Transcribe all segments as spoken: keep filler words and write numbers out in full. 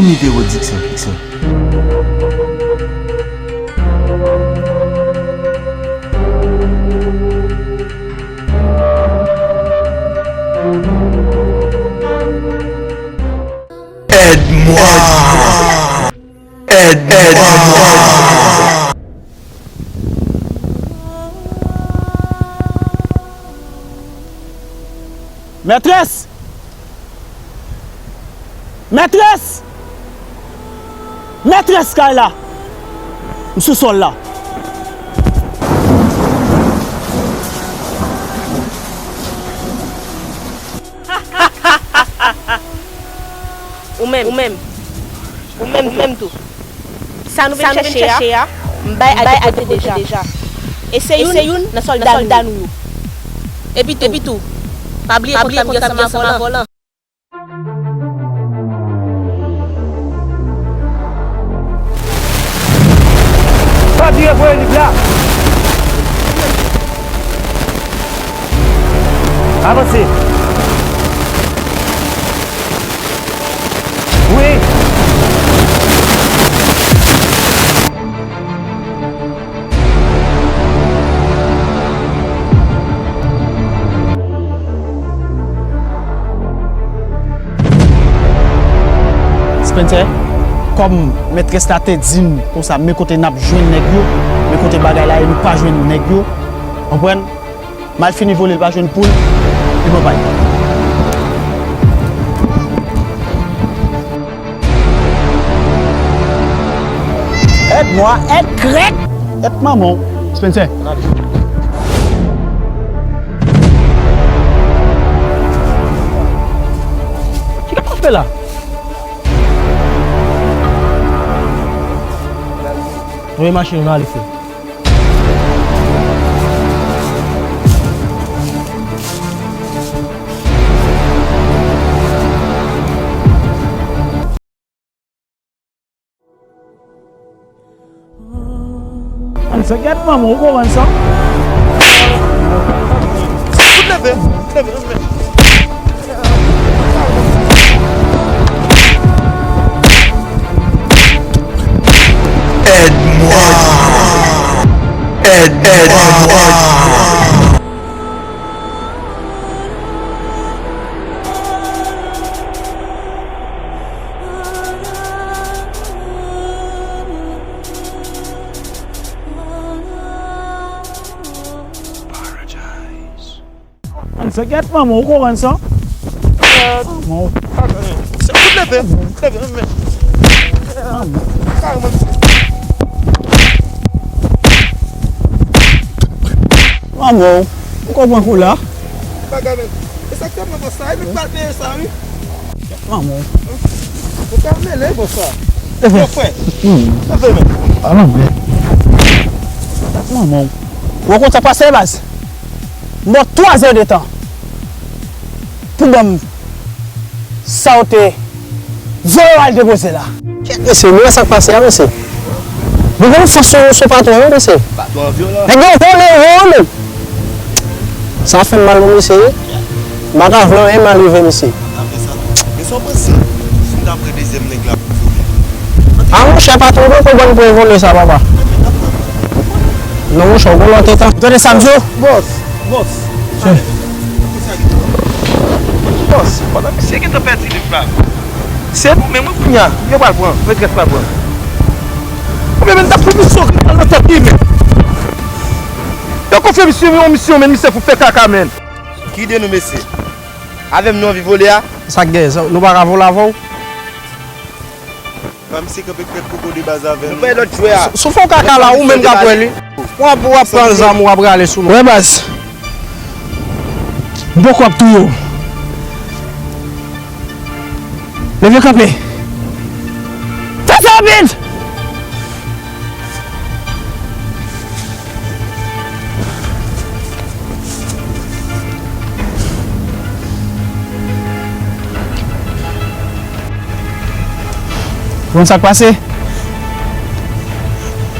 Unité Production. Aide-moi. Aide-moi. Mètrès! Mètrès! Mètrès kay la! M sou sòl la. Ou menm, ou menm, ou menm, ou menm tou. Sa nou vin chèche a, m bay a de kote deja. E se youn nan sòlda nou yo. Epi tou, pa bliye kont la m gen ansanm a vòlò. Pa vire voye liv la. Avanse. Wi. Spencer, kòm mètrès la te di m konsa, men kote n ap jwenn nèg yo, men kote bagay la ye, nou pa jwenn nèg yo, konprann? M al fini vole l, pa jwenn poul, li pran pay. Aide-moi, aide krèk, aide manman w. Spencer. Ki sa w ap fè la? Voye machin nan ale, frè. An sa gèt manman, ou konprann sa? Fout leve, leve, leve. Aide-moi. Aide-moi. An sa gèt manman, ou konprann sa? Manman. Fout leve, leve, leve. Manman. Manman, ou konprann kou la? Bagay men. E sa k te pran sa, e nou pral peye sa, wi. Manman. Ou pa mele konsa. Bon, frè. Leve men. Alan men. Manman. Ou konn sa k pase, baz? M ba w twa zè de tan pou ban m sa w te voye w al depoze la. Kèt mesye, nou wè sa k pase a, mesye. Nou gen fòs sou, sou patwon yo, mesye. Patwon an vyolan. Nèg yo vole, yo, men. Sa fè m mal pou misye, wi. M pa ta vle anyen mal rive misye. Apre sa tou. Men sa w panse? Si m ta pran dezyèm nèg la pou m vole. A, monchè, patwon poko ban nou pran vòlè sa, papa. Non, monchè, ou gon lòt eta. Ou tande sa m di w? Bòs, bòs. Bòs, pandan misye gentan pèdi liv la, se nou menm, wi, kounye a, yo pral pran, mètrès pral pran. Oubyen menm n t ap fè misyon ki pral nan tèt li, men. Yo konfye misye yon misyon, men misye fout fè kaka, men. Ki de nou, mesye? Avè m nou anvi vole a? Sa k gen? Sa, nou pa ka vole avè w? Fè misye kanpe krèk koko de baz avè nou. Nou bay lòt jwè a. Si w fè yon kaka la, ou menm k ap wè li. W ap, w ap pran zam, w ap rale sou nou. Wè baz. M poko ap touye w. Leve kanpe. Fè sa rapid! Ou konn sa k pase?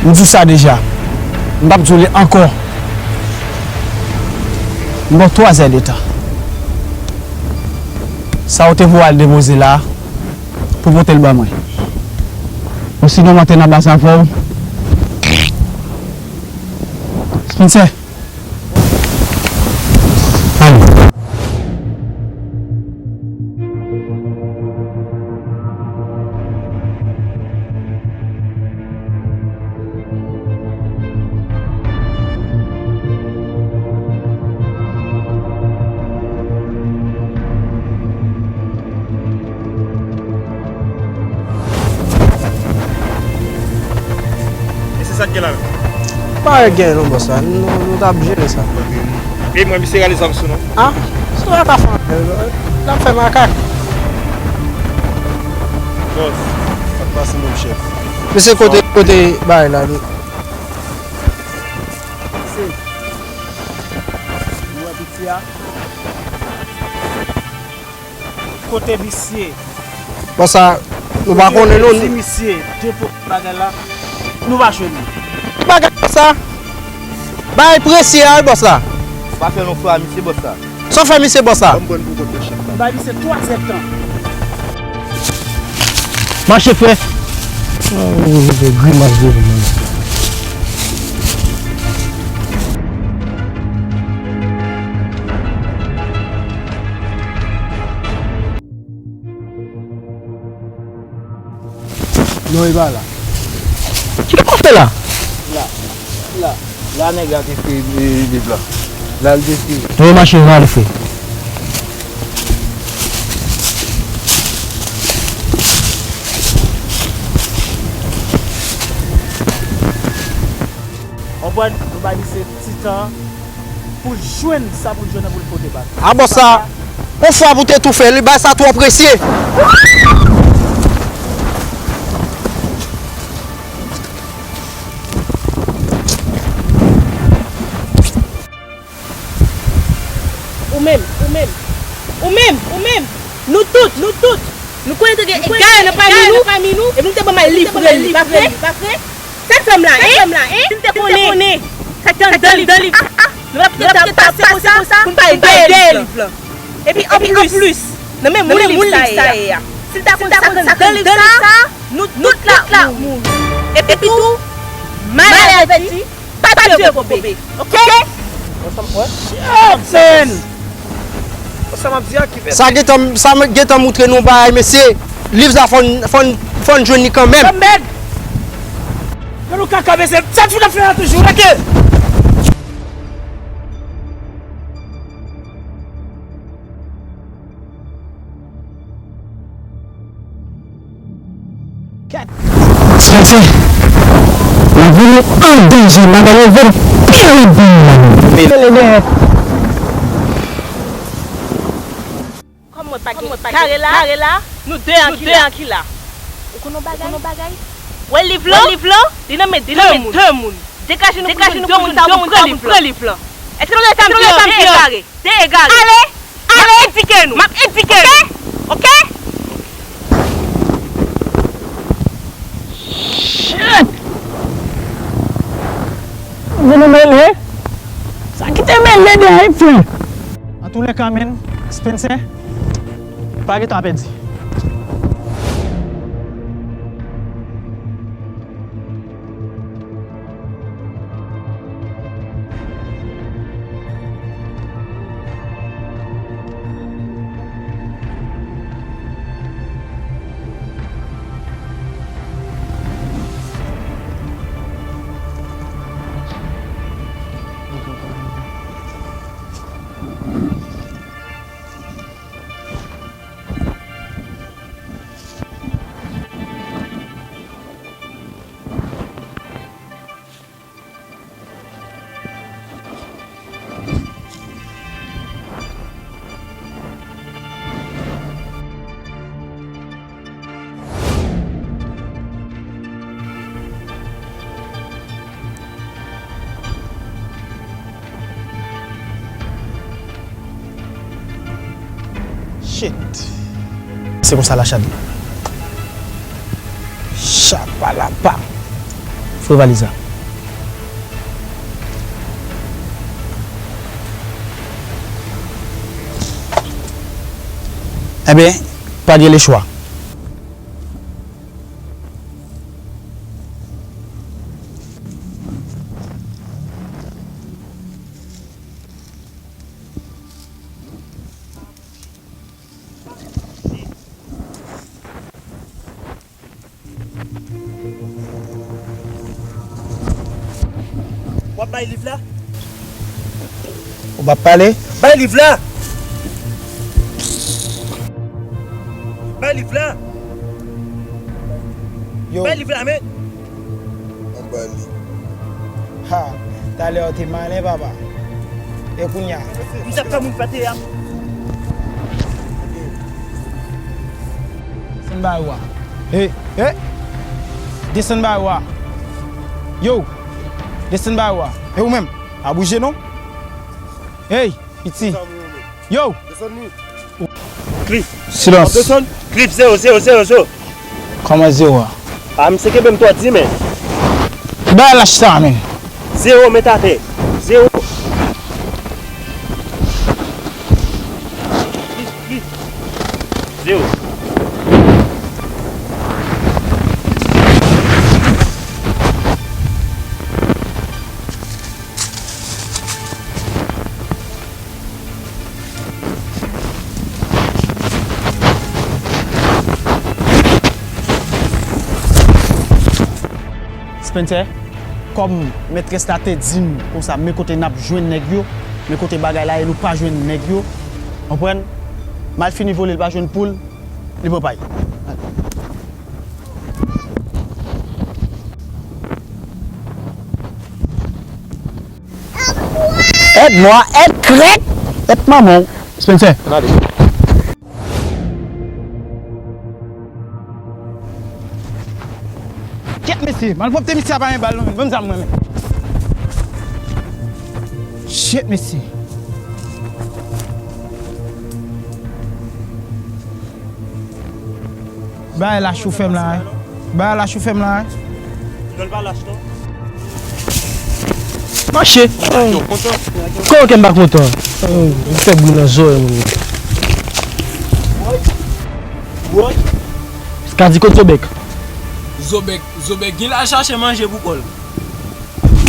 M di w sa deja. M p ap di w li ankò. M ba w twa zè de tan. Sa w te voye al depoze la a, pou pote l ban mwen. Osinon, m antre nan baz la avè w. Spencer. Ale. E se sa k gen la menm? Pa gen non, bòs la. Nou, nou t ap jere sa. E mwen, misye rale zam sou nou. Ah, sou a ta fè anpil. L ap fè makak. Bòs, sa k pase menm, chèf? Mesye, kote, kote bagay la? Mesye, nou wè piti a? Kote misye? Bòs la, nou pa konnen non. Di misye depo bagay la, nou pa jwenn li. Bagay sa, bagay presye a, wi, bòs la. Ou pa fè yon fwa misye, bòs la. Sa w fè misye, bòs la? Ban m pran pou kont mwen, chèf la. M bay misye twa zèdtan. Mache, frè. Oh, grimas devan mwen. Non, e pa la. Kisa w ap fè la? La, la, la nèg la te fè, e, liv la. La l te fè. Voye machin rale, frè. Konprann? Nou ba misye ti tan pou l jwenn sa pou l jwenn an pou l pote bak. A bòs sa, yon fwa pou te tou fè, li bay sa twò presye. Ou menm, ou menm, ou menm, ou menm, nou tout, nou tout, nou konnen te gen egare nan pami nou, epi nou te ban m al livre li, pa vre? Sa k fè m la, en? Si m te konnen sa k te anndan liv sa, nou t ap kite l pase konsa pou n pa al dèyè liv lan. Epi anplis, nan men moun liv sa ye a, si l ta konn sa k anndan liv sa, nou tout la mouri. Epi tou, mal avèti, pa dwe koube. Oke? Shit, man! Sa gentan, sa gentan moutre nou bagay, mesye. Liv sa fò n, fò n, fò n jwenn li kanmenm. Mèd! Gade yon kaka, mesye. Sa ti fi ap fè la toujou, rete! Kèt. Spencer, lavi nou an danje, madanm yo vin pi rapid. Mele dèyè. Kòm mwen pa gen kare la, kare la, nou de an ki la. Ou konn yon bagay? Ou konn yon bagay? Wè liv lan? Wè liv lan? Li nan men de moun. Degaje nou pou jwenn de moun sa pou pran liv lan. Èske nou gen tan de egare? De egare. Ale! Ale! M ap edike nou. M ap edike nou. Oke? Oke? Shit! Vin nou mele. Sa ki te mele de a, wi, frè. Antoulèka, menn, Spencer, pa gen tan a pèdi. Shit. Se konsa la, Chad. Chapalapa. Fre valiz la. Enben, pa gen lechwa. W ap bay liv la? Ou p ap pale? Bay liv la! Bay liv la! Yo. Bay liv la, men! Anba li. Ha, talè w te malen, papa. E kounye a? M t ap fè moun pete a. Desann ba yo a. Hey, hey! Desann ba yo a. Yo! Desann ba yo a. E ou menm? Pa bouje non. Hey, piti. Yo! Cliff. Silans. Cliff, zewo, zewo, zewo, zewo. Kòman zewo a? A, misye kenbe m tòdi, men. Ki bagay lach sa, men? Zewo, met atè. Zewo. Cliff, Cliff. Zewo. Spencer, kòm mètrès la te di m konsa, men kote n ap jwenn nèg yo, men kote bagay la ye, nou pa jwenn nèg yo, konprann? M al fini vole l, pa jwenn poul, li pran pay. Èt nwa, èt krèk, èt manman w. Spencer. Ann ale. Kyèt, mesye, malpwòpte misye a pa gen bal non, men ban m zam mwen, men. Shit, mesye. Bay lach ou fè m la, wi. Bay lach ou fè m la, wi. Mache. Kòman ke m pa kontan? Ou fè bri nan zòrèy moun. Sa di kot Zobèk? Zobèk, Zobèk gen la chache manje pou kò l.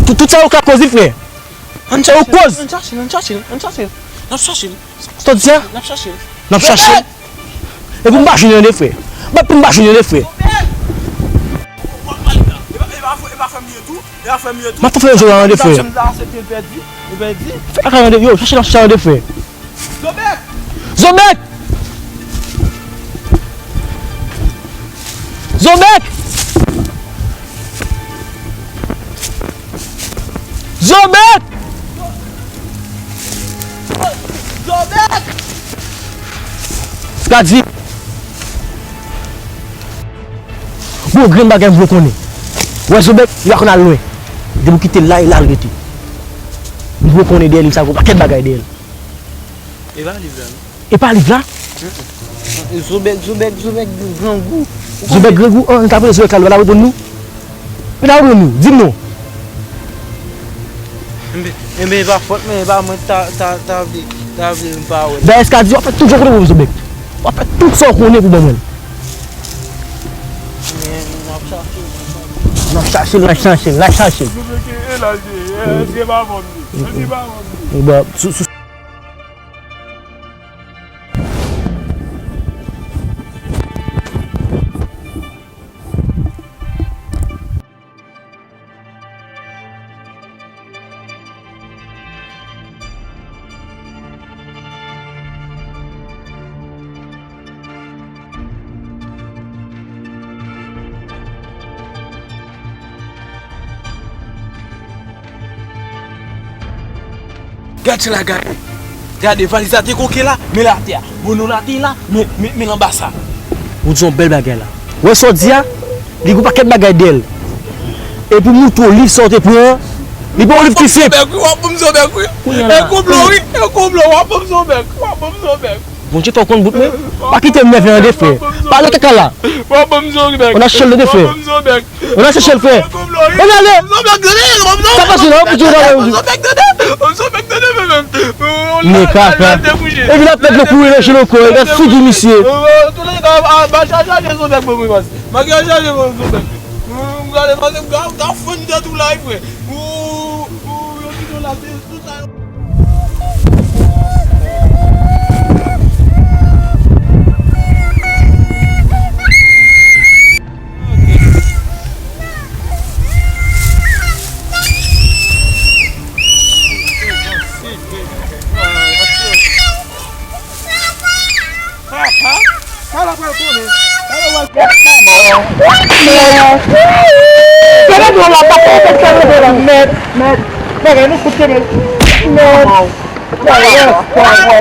Tout, tout sa ou ka koz li, frè. Ann chache l, ann chache l, ann chache l, ann chache l. N ap chache l. Sa w di a? N ap chache l. N ap chache l. Epi m pa jwenn yon de frè. Bat pou m pa jwenn yon de frè. M ap fè yon jò yon de frè. Fè kaka yon de, yo, chache l, chache yon de frè. Zobèk! Zobèk! Zobèk! Zobèk! Zobèk! Gad vi. Gon grenn bagay m vle konnen. Wè Zobèk, li pa konn al lwen. Depi w kite l la, e la l rete. M vle konnen dèyè liv sa, gon pakèt bagay dèyè l. E pa liv la, non. E pa liv la? Zobèk, Zobèk, Zobèk grangou. Zobèk grangou, an, nou ta vle Zobèk la, li pa ta reponn nou? Li pa ta reponn nou, di m non. Enben, enben, e pa fòt mwen, e pa mwen ta, ta, ta vle, ta vle m pa wè l. Dayè, Eskadi, w ap fè tout jan w konnen pou ban m Zobèk. W ap fè tout sa w konnen pou ban mwen l. Men, n ap chache l, n ap chache l. N ap chache l, n ap chache l, n ap chache l. Zobèk, e la l ye, èske pa ban m li? Èske pa ban m li? Bon, sou, sou, Gad jan l a gade. Gade, valiz la te koke la, men l atè a. Mono la te la, men, men, men l anba sa. Ou di yon bèl bagay la. Wè sa w di a? Li gon pakèt bagay dèyè l. E pou moutre w liv sa w te pran an, li pa yon liv ki senp. Zobèk, wi, w ap ban m Zobèk, wi. Kounye a la. E konplo, wi, e konplo, w ap ban m Zobèk, w ap ban m Zobèk. Bondye fè w konn bout mwen. Pa kite m nève an de frè. Pa ale kaka la. W ap ban m Zobèk. On a chèl de frè. On a cherché le frè. Ann ale. Sa pase la, ou piti ou pale ou. Men kaka. Epi l ap fè dlo kouri nan je l ankò, gad figi misye. Talè w pral konnen. Talè w pral konnen. Kenbe dwòl la, pa fè efè, kenbe dwòl la. Mèt, mèt. Bagay nou fout kenbe. Mèt. Bagay, bagay.